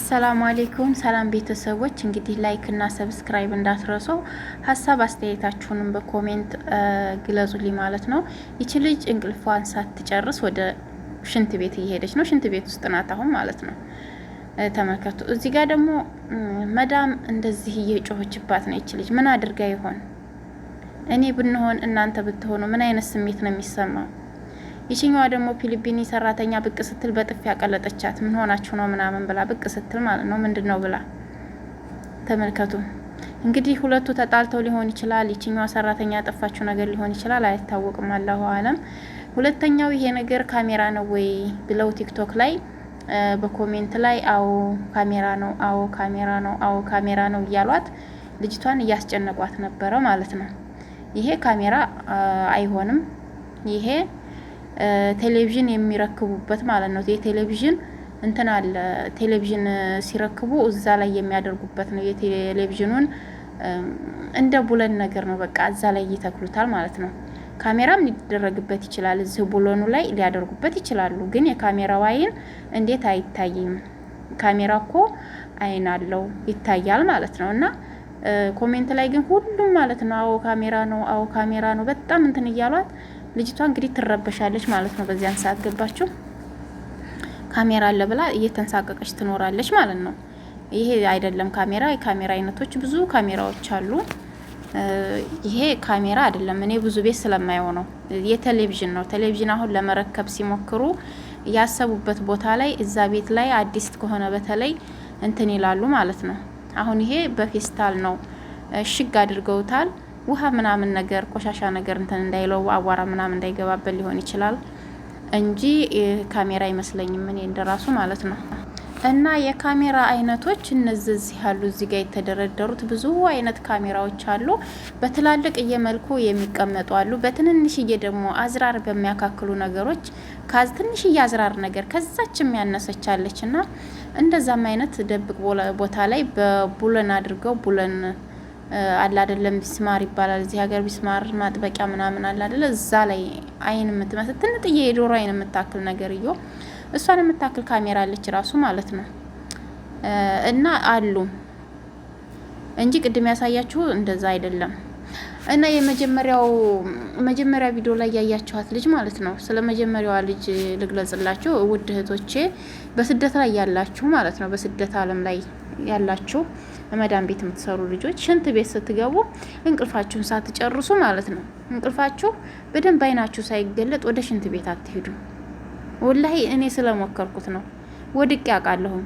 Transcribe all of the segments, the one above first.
አሰላሙ አሌይኩም ሰላም ቤተሰቦች፣ እንግዲህ like እና subscribe እንዳትረሱ፣ ሀሳብ አስተያየታችሁንም በ comment ግለጹልኝ ማለት ነው። ይቺ ልጅ እንቅልፏን ሳትጨርስ ወደ ሽንት ቤት እየሄደች ነው። ሽንት ቤት ውስጥ ናት አሁን ማለት ነው። ተመልከቱ። እዚህ ጋር ደግሞ መዳም እንደዚህ እየጮኸችባት ነው። ይቺ ልጅ ምን አድርጋ ይሆን? እኔ ብንሆን እናንተ ብትሆኑ ምን አይነት ስሜት ነው የሚሰማው? ይችኛዋ ደግሞ ፊሊፒኒ ሰራተኛ ብቅ ስትል በጥፊ ያቀለጠቻት። ምን ሆናችሁ ነው ምናምን ብላ ብቅ ስትል ማለት ነው ምንድን ነው ብላ። ተመልከቱ እንግዲህ ሁለቱ ተጣልተው ሊሆን ይችላል። ይችኛዋ ሰራተኛ ያጠፋችው ነገር ሊሆን ይችላል፣ አይታወቅም። አላሁ አለም። ሁለተኛው ይሄ ነገር ካሜራ ነው ወይ ብለው ቲክቶክ ላይ በ comment ላይ አዎ ካሜራ ነው፣ አዎ ካሜራ ነው፣ አዎ ካሜራ ነው እያሏት ልጅቷን እያስጨነቋት ነበረ ማለት ነው። ይሄ ካሜራ አይሆንም፣ ይሄ ቴሌቪዥን የሚረክቡበት ማለት ነው። የቴሌቪዥን እንትን አለ። ቴሌቪዥን ሲረክቡ እዛ ላይ የሚያደርጉበት ነው። የቴሌቪዥኑን እንደ ቡለን ነገር ነው። በቃ እዛ ላይ ይተክሉታል ማለት ነው። ካሜራም ሊደረግበት ይችላል። እዚህ ቡለኑ ላይ ሊያደርጉበት ይችላሉ። ግን የካሜራው አይን እንዴት አይታይም? ካሜራ እኮ አይን አለው፣ ይታያል ማለት ነው። እና comment ላይ ግን ሁሉም ማለት ነው አዎ ካሜራ ነው፣ አዎ ካሜራ ነው በጣም እንትን እያሏት ልጅቷ እንግዲህ ትረበሻለች ማለት ነው። በዚያን ሰዓት ገባችሁ ካሜራ አለ ብላ እየተንሳቀቀች ትኖራለች ማለት ነው። ይሄ አይደለም ካሜራ። የካሜራ አይነቶች ብዙ ካሜራዎች አሉ። ይሄ ካሜራ አይደለም። እኔ ብዙ ቤት ስለማየው ነው። የቴሌቪዥን ነው። ቴሌቪዥን አሁን ለመረከብ ሲሞክሩ ያሰቡበት ቦታ ላይ እዛ ቤት ላይ አዲስ ከሆነ በተለይ እንትን ይላሉ ማለት ነው። አሁን ይሄ በፌስታል ነው እሽግ አድርገውታል። ውሃ ምናምን ነገር ቆሻሻ ነገር እንትን እንዳይለው፣ አቧራ ምናምን እንዳይገባበት ሊሆን ይችላል እንጂ ካሜራ አይመስለኝም እኔ እንደራሱ ማለት ነው። እና የካሜራ አይነቶች እነዚህ ያሉ እዚህ ጋር የተደረደሩት ብዙ አይነት ካሜራዎች አሉ። በትላልቅ እየመልኩ የሚቀመጡ አሉ። በትንንሽዬ ደግሞ አዝራር በሚያካክሉ ነገሮች ትንሽዬ አዝራር ነገር ከዛች የሚያነሰች አለች እና እንደዛም አይነት ደብቅ ቦታ ላይ በቡለን አድርገው፣ ቡለን አለ አይደለም፣ ቢስማር ይባላል እዚህ ሀገር፣ ቢስማር ማጥበቂያ ምናምን አለ አይደለ፣ እዛ ላይ አይን የምትመስል ትንጥዬ የዶሮ አይን የምታክል ነገር እዮ እሷን የምታክል ካሜራ አለች ራሱ ማለት ነው። እና አሉ እንጂ ቅድም ያሳያችሁ እንደዛ አይደለም። እና የመጀመሪያው መጀመሪያ ቪዲዮ ላይ ያያችኋት ልጅ ማለት ነው። ስለ መጀመሪያዋ ልጅ ልግለጽላችሁ ውድ እህቶቼ፣ በስደት ላይ ያላችሁ ማለት ነው። በስደት ዓለም ላይ ያላችሁ መዳም ቤት የምትሰሩ ልጆች ሽንት ቤት ስትገቡ እንቅልፋችሁን ሳትጨርሱ ማለት ነው። እንቅልፋችሁ በደንብ አይናችሁ ሳይገለጥ ወደ ሽንት ቤት አትሄዱ። ወላሂ እኔ ስለሞከርኩት ነው። ወድቄ አውቃለሁም።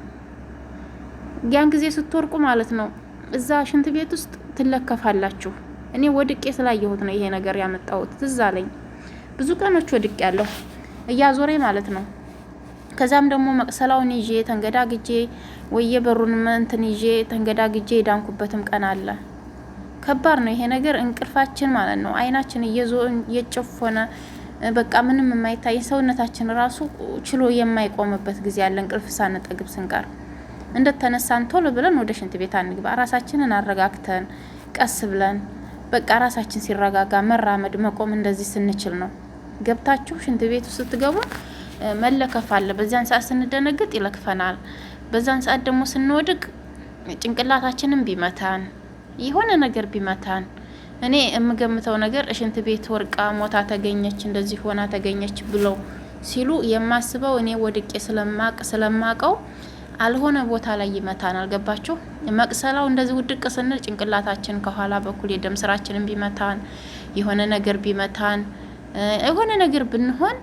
ያን ጊዜ ስትወርቁ ማለት ነው እዛ ሽንት ቤት ውስጥ ትለከፋላችሁ። እኔ ወድቄ ስላየሁት ነው ይሄ ነገር ያመጣሁት። ትዝ አለኝ። ብዙ ቀኖች ወድቄ ያለሁ እያዞሬ ማለት ነው። ከዛም ደግሞ መቅሰላውን ይዤ ተንገዳግጄ ወየ በሩን እንትን ይዤ ተንገዳግጄ የዳንኩበትም ቀን አለ። ከባድ ነው ይሄ ነገር። እንቅልፋችን ማለት ነው አይናችን እየዞ እየጨፈነ በቃ ምንም የማይታይ፣ ሰውነታችን ራሱ ችሎ የማይቆምበት ጊዜ አለ። እንቅልፍ ሳንጠግብ ስንቀር እንደተነሳን ቶሎ ብለን ወደ ሽንት ቤት አንግባ። ራሳችንን አረጋግተን ቀስ ብለን በቃ ራሳችን ሲረጋጋ መራመድ መቆም እንደዚህ ስንችል ነው። ገብታችሁ ሽንት ቤቱ ስትገቡ መለከፍ አለ። በዚያን ሰዓት ስንደነግጥ ይለክፈናል። በዛን ሰዓት ደግሞ ስንወድቅ ጭንቅላታችንን ቢመታን፣ የሆነ ነገር ቢመታን፣ እኔ የምገምተው ነገር ሽንት ቤት ወርቃ ሞታ ተገኘች፣ እንደዚህ ሆና ተገኘች ብለው ሲሉ የማስበው እኔ ወድቄ ስለማቀው አልሆነ ቦታ ላይ ይመታናል። ገባችሁ? መቅሰላው እንደዚህ ውድቅ ስንል ጭንቅላታችን ከኋላ በኩል የደም ስራችንን ቢመታን፣ የሆነ ነገር ቢመታን፣ የሆነ ነገር ብንሆን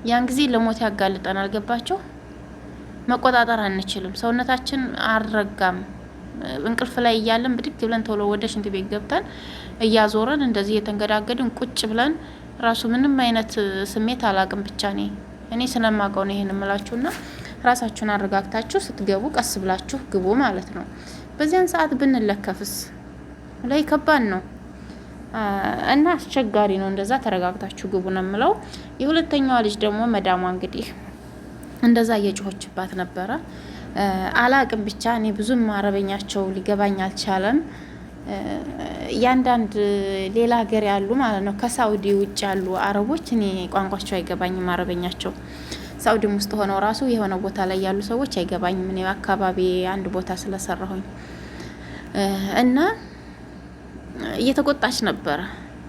ያን ጊዜ ለሞት ያጋልጠናል። ገባችሁ? መቆጣጠር አንችልም። ሰውነታችን አልረጋም። እንቅልፍ ላይ እያለን ብድግ ብለን ቶሎ ወደ ሽንት ቤት ገብተን እያዞረን እንደዚህ እየተንገዳገድን ቁጭ ብለን ራሱ ምንም አይነት ስሜት አላቅም። ብቻ እኔ ስለማውቀው ነው ይሄን የምላችሁና ራሳችሁን አረጋግታችሁ ስትገቡ ቀስ ብላችሁ ግቡ ማለት ነው። በዚያን ሰዓት ብንለከፍስ ላይ ከባድ ነው እና አስቸጋሪ ነው። እንደዛ ተረጋግታችሁ ግቡ ነው የምለው። የሁለተኛዋ ልጅ ደግሞ መዳሟ እንግዲህ እንደዛ እየጮኸችባት ነበረ። አላቅም ብቻ እኔ ብዙም አረበኛቸው ሊገባኝ አልቻለም። እያንዳንድ ሌላ ሀገር ያሉ ማለት ነው ከሳውዲ ውጭ ያሉ አረቦች እኔ ቋንቋቸው አይገባኝም አረበኛቸው። ሳውዲም ውስጥ ሆነው ራሱ የሆነ ቦታ ላይ ያሉ ሰዎች አይገባኝም። እኔ አካባቢ አንድ ቦታ ስለሰራሁኝ እና እየተቆጣች ነበረ።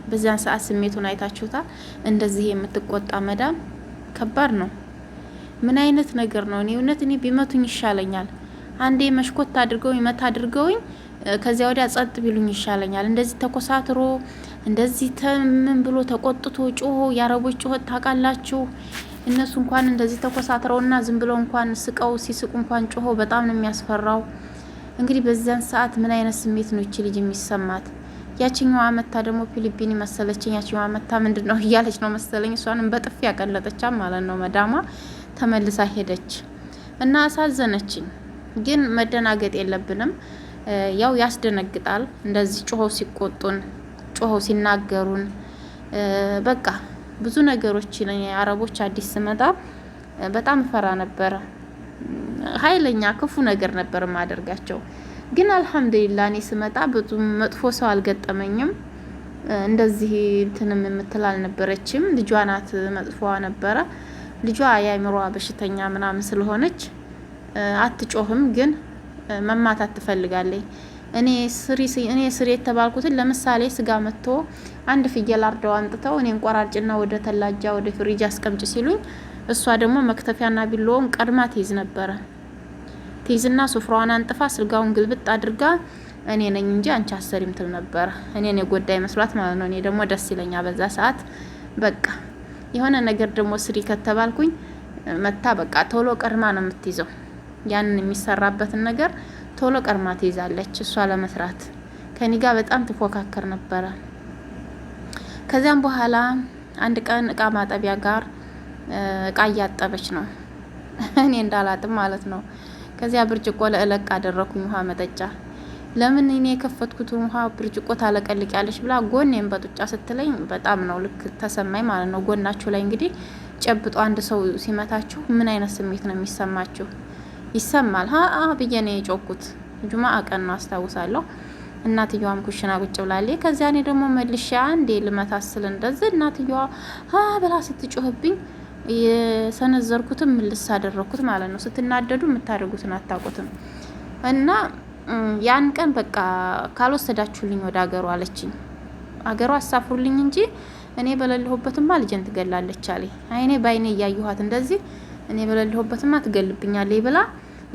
በዚያን ሰዓት ስሜቱን አይታችሁታል። እንደዚህ የምትቆጣ መዳም ከባድ ነው። ምን አይነት ነገር ነው? እኔ እውነት እኔ ቢመቱኝ ይሻለኛል። አንዴ መሽኮት አድርገውኝ መታ አድርገውኝ ከዚያ ወዲያ ጸጥ ቢሉኝ ይሻለኛል። እንደዚህ ተኮሳትሮ እንደዚህ ተምን ብሎ ተቆጥቶ ጮሆ፣ የአረቦች ጩኸት ታውቃላችሁ። እነሱ እንኳን እንደዚህ ተኮሳትረውና ዝም ብለው እንኳን ስቀው ሲስቁ እንኳን ጮሆ በጣም ነው የሚያስፈራው። እንግዲህ በዚያን ሰዓት ምን አይነት ስሜት ነው ይቺ ልጅ የሚሰማት? ያችኛዋ መታ ደግሞ ፊሊፒኒ መሰለችኝ። ያችኛዋ መታ ምንድን ነው እያለች ነው መሰለኝ። እሷንም በጥፊ ያቀለጠቻ ማለት ነው። መዳሟ ተመልሳ ሄደች እና አሳዘነችኝ። ግን መደናገጥ የለብንም። ያው ያስደነግጣል። እንደዚህ ጮኸው ሲቆጡን፣ ጮኸው ሲናገሩን በቃ ብዙ ነገሮች አረቦች አዲስ ስመጣ በጣም እፈራ ነበረ። ኃይለኛ ክፉ ነገር ነበር ማደርጋቸው። ግን አልሐምዱሊላ እኔ ስመጣ ብዙ መጥፎ ሰው አልገጠመኝም። እንደዚህ እንትንም የምትል አልነበረችም። ልጇ ናት መጥፎዋ ነበረ። ልጇ የአእምሮዋ በሽተኛ ምናምን ስለሆነች አትጮህም፣ ግን መማታት ትፈልጋለች። እኔ ስሪ እኔ ስሪ የተባልኩትን ለምሳሌ ስጋ መጥቶ አንድ ፍየል አርደው አምጥተው እኔ እንቆራርጭና ወደ ተላጃ ወደ ፍሪጅ አስቀምጭ ሲሉኝ እሷ ደግሞ መክተፊያና ቢላዋውን ቀድማ ትይዝ ነበረ። ትይዝና ሱፍራዋን አንጥፋ ስጋውን ግልብጥ አድርጋ እኔ ነኝ እንጂ አንቺ አሰሪም ትል ነበረ። እኔን የጎዳ ይመስሏት ማለት ነው። እኔ ደግሞ ደስ ይለኛ በዛ ሰዓት። በቃ የሆነ ነገር ደግሞ ስሪ ከተባልኩኝ መታ በቃ ቶሎ ቀድማ ነው የምትይዘው። ያንን የሚሰራበትን ነገር ቶሎ ቀድማ ትይዛለች እሷ ለመስራት ከኔ ጋር በጣም ትፎካከር ነበረ። ከዚያም በኋላ አንድ ቀን እቃ ማጠቢያ ጋር እቃ እያጠበች ነው፣ እኔ እንዳላጥም ማለት ነው። ከዚያ ብርጭቆ ለእለቅ አደረኩኝ ውሃ መጠጫ። ለምን እኔ የከፈትኩትን ውሃ ብርጭቆ ታለቀልቂያለሽ ብላ ጎኔን በጡጫ ስትለኝ በጣም ነው ልክ ተሰማኝ ማለት ነው። ጎናችሁ ላይ እንግዲህ ጨብጦ አንድ ሰው ሲመታችሁ ምን አይነት ስሜት ነው የሚሰማችሁ? ይሰማል። ሀ ብዬ ነው የጮኩት። ጁማ ቀን ነው አስታውሳለሁ። እናትየዋም ኩሽና ቁጭ ብላለች። ከዚያ እኔ ደግሞ መልሼ አንዴ ልመታስል እንደዚህ እናትየዋ ሀ ብላ ስትጮህብኝ የሰነዘርኩትም ምልስ አደረግኩት ማለት ነው። ስትናደዱ የምታደርጉትን አታውቁትም። እና ያን ቀን በቃ ካልወሰዳችሁልኝ ወደ አገሩ አለችኝ። አገሩ አሳፍሩልኝ እንጂ እኔ በሌለሁበትማ ልጄን ትገላለች አለኝ። አይኔ በአይኔ እያየኋት እንደዚህ እኔ በሌለሁበትማ ትገልብኛለች ብላ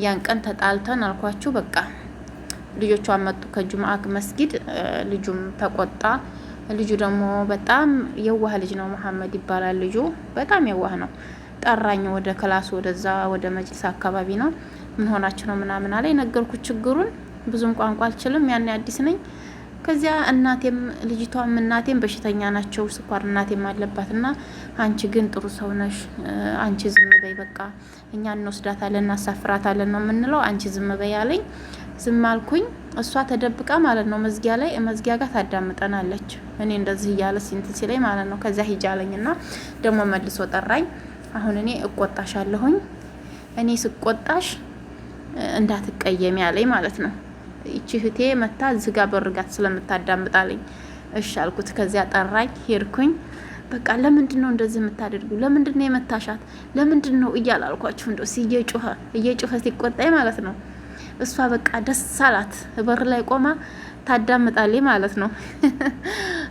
ያን ቀን ተጣልተን አልኳችሁ። በቃ ልጆቿ መጡ ከጁምአ መስጊድ። ልጁም ተቆጣ። ልጁ ደግሞ በጣም የዋህ ልጅ ነው፣ መሐመድ ይባላል ልጁ በጣም የዋህ ነው። ጠራኝ ወደ class ኡ፣ ወደዛ ወደ መጅልስ አካባቢ ነው። ምን ሆናችሁ ነው ምናምን አለ። የነገርኩት ችግሩን፣ ብዙም ቋንቋ አልችልም፣ ያኔ አዲስ ነኝ። ከዚያ እናቴም ልጅቷም እናቴም በሽተኛ ናቸው፣ ስኳር እናቴም አለባትና አንቺ ግን ጥሩ ሰው ነሽ፣ አንቺ ዝም በይ በቃ እኛ እንወስዳታለን እናሳፍራታለን ነው የምንለው፣ አንቺ ዝም በይ አለኝ። ዝም አልኩኝ። እሷ ተደብቃ ማለት ነው መዝጊያ ላይ መዝጊያ ጋር ታዳምጠናለች። እኔ እንደዚህ እያለ ሲንትን ሲለኝ ማለት ነው። ከዚያ ሂጅ አለኝና ደግሞ መልሶ ጠራኝ። አሁን እኔ እቆጣሻለሁኝ፣ እኔ ስቆጣሽ እንዳትቀየሚ አለኝ ማለት ነው። ይቺ እህቴ መታ ዝጋ በርጋት ስለምታዳምጣለኝ እሺ አልኩት። ከዚያ ጠራኝ፣ ሄድኩኝ። በቃ ለምንድን ነው እንደዚህ የምታደርጊው? ለምንድን ነው የመታሻት? ለምንድን ነው እያለ አልኳችሁ። እንደው እየጮኸ እየጮኸ ሲቆጣኝ ማለት ነው። እሷ በቃ ደስ አላት። በር ላይ ቆማ ታዳምጣለች ማለት ነው።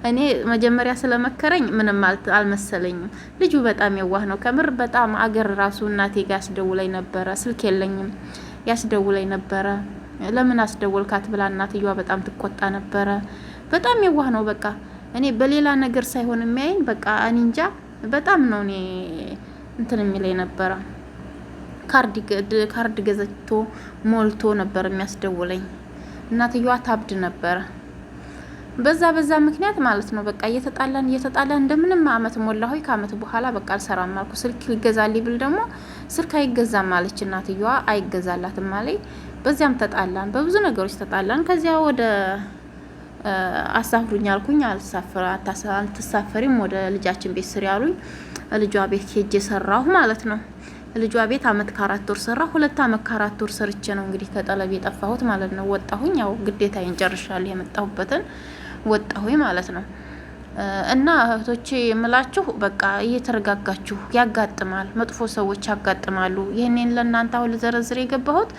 እኔ መጀመሪያ ስለመከረኝ ምንም አልመሰለኝም። ልጁ በጣም የዋህ ነው ከምር በጣም አገር ራሱ እናቴ ጋር ያስደውለኝ ነበረ። ስልክ የለኝም ያስደውለኝ ነበረ። ለምን አስደወልካት ብላ እናትየዋ በጣም ትቆጣ ነበረ። በጣም የዋህ ነው። በቃ እኔ በሌላ ነገር ሳይሆን የሚያይኝ በቃ እኔ እንጃ በጣም ነው እኔ እንትን የሚለኝ ነበረ። ካርድ ገዝቶ ሞልቶ ነበር የሚያስደውለኝ። እናትየዋ ታብድ ነበረ። በዛ በዛ ምክንያት ማለት ነው በቃ እየተጣላን እየተጣላን እንደምንም አመት ሞላ። ሆይ ከአመት በኋላ በቃ አልሰራም አልኩ። ስልክ ይገዛልኝ ብል ደግሞ ስልክ አይገዛም አለች እናትየዋ። አይገዛላትም አለኝ። በዚያም ተጣላን፣ በብዙ ነገሮች ተጣላን። ከዚያ ወደ አሳፍሩኝ አልኩኝ። አልተሳፈሪም ወደ ልጃችን ቤት ስሪ አሉኝ። ልጇ ቤት ሄጄ ሰራሁ ማለት ነው። ልጇ ቤት አመት ከአራት ወር ሰራ። 2 አመት ከ4 ወር ሰርቼ ነው እንግዲህ ከጠለብ የጠፋሁት ማለት ነው። ወጣሁኝ፣ ያው ግዴታዬን ጨርሻለሁ፣ የመጣሁበትን ወጣሁኝ ማለት ነው። እና እህቶቼ የምላችሁ በቃ እየተረጋጋችሁ፣ ያጋጥማል፣ መጥፎ ሰዎች ያጋጥማሉ። ይህንን ለእናንተ አሁን ልዘረዝር የገባሁት